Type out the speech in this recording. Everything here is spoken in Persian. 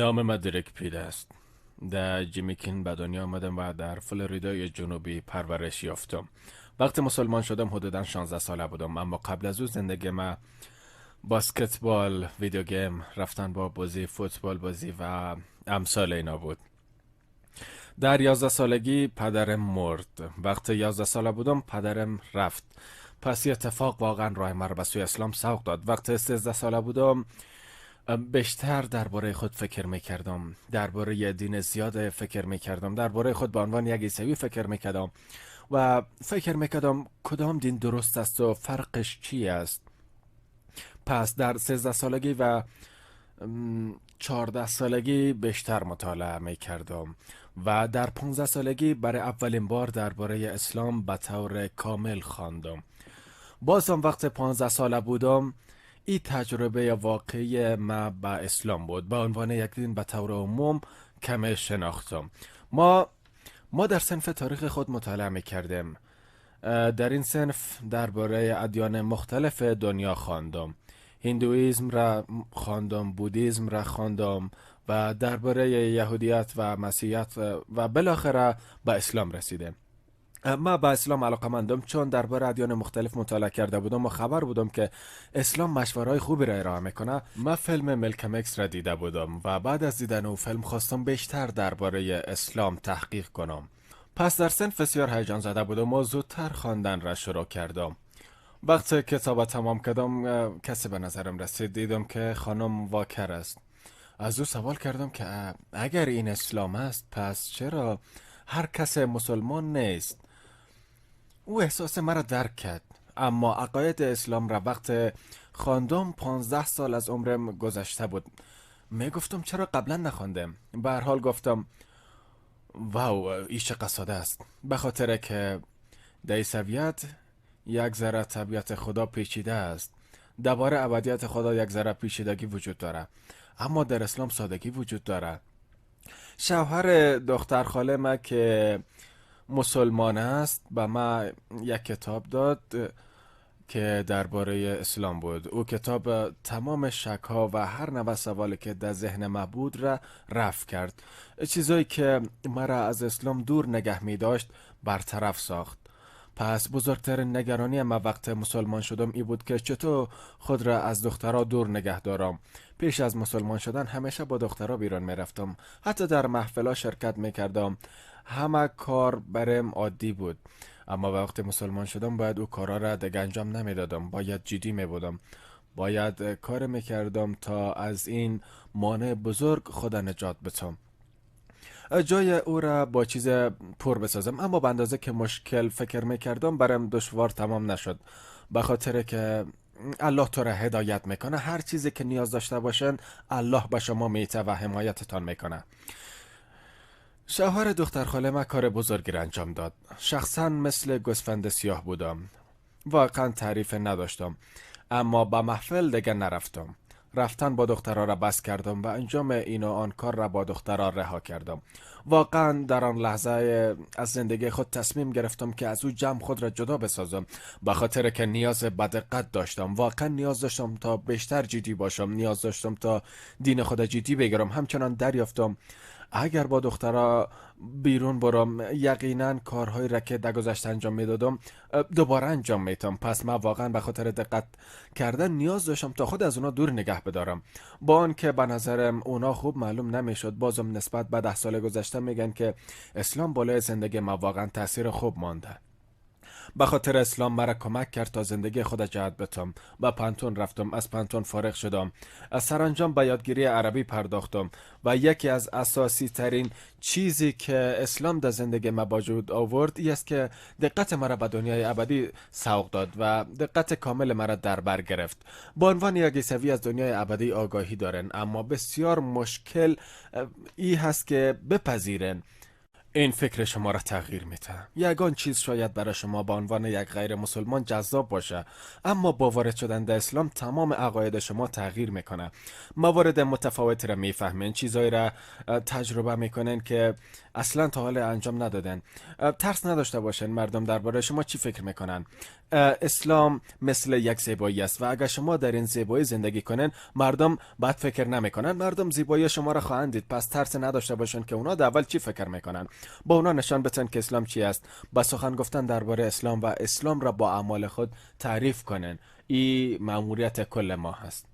نام من درک پید است. در جمیکن به دنیا آمدم و در فلوریدای جنوبی پرورش یافتم. وقتی مسلمان شدم حدودا 16 ساله بودم، اما قبل از او زندگی ما باسکتبال، video game، رفتن با بازی فوتبال بازی و امثال اینا بود. در 11 سالگی پدرم مرد. وقتی 11 ساله بودم پدرم رفت. پس این اتفاق واقعا راه مرا به سوی اسلام سوق داد. وقتی 13 ساله بودم بیشتر درباره خود فکر میکردم، درباره دین زیاد فکر میکردم، درباره خود به عنوان یک عیسوی فکر میکردم و فکر میکردم کدام دین درست است و فرقش چی است. پس در 13 سالگی و 14 سالگی بیشتر مطالعه میکردم و در 15 سالگی برای اولین بار درباره اسلام به طور کامل خواندم. بازم وقت 15 ساله بودم این تجربه واقعی ما به اسلام بود. به عنوان یک دین به طور عموم کم شناختم. ما در صنف تاریخ خود مطالعه میکردیم. در این صنف درباره ادیان مختلف دنیا خواندم. هندویزم را خواندم، بودیزم را خواندم و درباره یهودیت و مسیحیت و بالاخره به اسلام رسیدم. ما به اسلام علاقه مندم چون درباره ادیان مختلف مطالعه کرده بودم و خبر بودم که اسلام مشورهای خوبی را ارائه میکنه. ما فیلم ملکم اکس را دیده بودم و بعد از دیدن او فیلم خواستم بیشتر درباره اسلام تحقیق کنم. پس در صنف بسیار هیجان زده بودم و زودتر خواندن را شروع کردم. وقتی کتاب تمام کردم کسی به نظرم رسید. دیدم که خانم واکر است. از او سوال کردم که اگر این اسلام است پس چرا هر کس مسلمان نیست؟ او احساس مرا درک کرد، اما عقاید اسلام را وقت خواندم 15 سال از عمرم گذشته بود. می گفتم چرا قبلا نخواندم؟ به هر حال گفتم wow، ای چقدر ساده است. به خاطر که در عیسویت یک ذره طبیعت خدا پیچیده است، درباره ابدیت خدا یک ذره پیچیدگی وجود داره، اما در اسلام سادگی وجود داره. شوهر دختر خاله ما که مسلمان است به ما یک کتاب داد که درباره اسلام بود. او کتاب تمام شک ها و هر نوع سوالی که در ذهن ما بود را رفع کرد. چیزایی که مرا از اسلام دور نگه می داشت برطرف ساخت. پس بزرگترین نگرانی ما وقت مسلمان شدم ای بود که چطور خود را از دخترها دور نگه دارم. پیش از مسلمان شدن همیشه با دخترها بیرون می رفتم، حتی در محفلا شرکت می کردم. همه کار برم عادی بود، اما وقتی مسلمان شدم باید او کارا را دیگه انجام نمیدادم. باید جدی می بودم، باید کار می کردم تا از این مانع بزرگ خود نجات بتم، جای او را با چیز پر بسازم. اما به اندازه که مشکل فکر میکردم برام دشوار تمام نشد، به خاطر که الله تو را هدایت میکنه. هر چیزی که نیاز داشته باشن الله به شما میته و حمایتتان میکنه. شوهر دختر خاله ما کار بزرگی را انجام داد. شخصا مثل گوسفند سیاه بودم، واقعا تعریف نداشتم، اما به محفل دیگه نرفتم. رفتن با دخترها را بس کردم و انجام این و آن کار را با دخترها رها کردم. واقعا در آن لحظه از زندگی خود تصمیم گرفتم که از او جمع خود را جدا بسازم، به خاطر که نیاز به دقت داشتم. واقعا نیاز داشتم تا بیشتر جدی باشم، نیاز داشتم تا دین خود جدی بگیرم. همچنان دریافتم اگر با دخترها بیرون برم یقینا کارهایی را که در گذشته انجام میدادم دوباره انجام میتم. پس من واقعا به خاطر دقت کردن نیاز داشتم تا خود از اونا دور نگه بدارم. با آنکه به نظرم اونا خوب معلوم نمیشد، بازم نسبت به 10 سال گذشته میگن که اسلام بالای زندگی ما واقعا تاثیر خوب مانده. به خاطر اسلام مرا کمک کرد تا زندگی خود جهت بتم. به پوهنتون رفتم، از پوهنتون فارغ شدم، از سرانجام به یادگیری عربی پرداختم و یکی از اساسی ترین چیزی که اسلام در زندگی ما وجود آورد ای است که دقت مرا به دنیای ابدی سوق داد و دقت کامل مرا در بر گرفت. به عنوان یک عیسوی از دنیای ابدی آگاهی دارن، اما بسیار مشکل ای هست که بپذیرن. این فکر شما را تغییر میده. یگان چیز شاید برای شما به عنوان یک غیر مسلمان جذاب باشه، اما با وارد شدن در اسلام تمام عقاید شما تغییر میکنه. موارد متفاوتی را میفهمین، چیزایی را تجربه میکنن که اصلا تا حال انجام ندادن. ترس نداشته باشین مردم درباره شما چی فکر میکنن. اسلام مثل یک زیبایی است و اگر شما در این زیبایی زندگی کنن، مردم بد فکر نمیکنن. مردم زیبایی شما را خواهند دید. پس ترس نداشته باشن که اونا در اول چی فکر میکنن. با اونا نشان بتن که اسلام چی است. با سخن گفتن درباره اسلام و اسلام را با اعمال خود تعریف کنن. این مأموریت کل ما هست.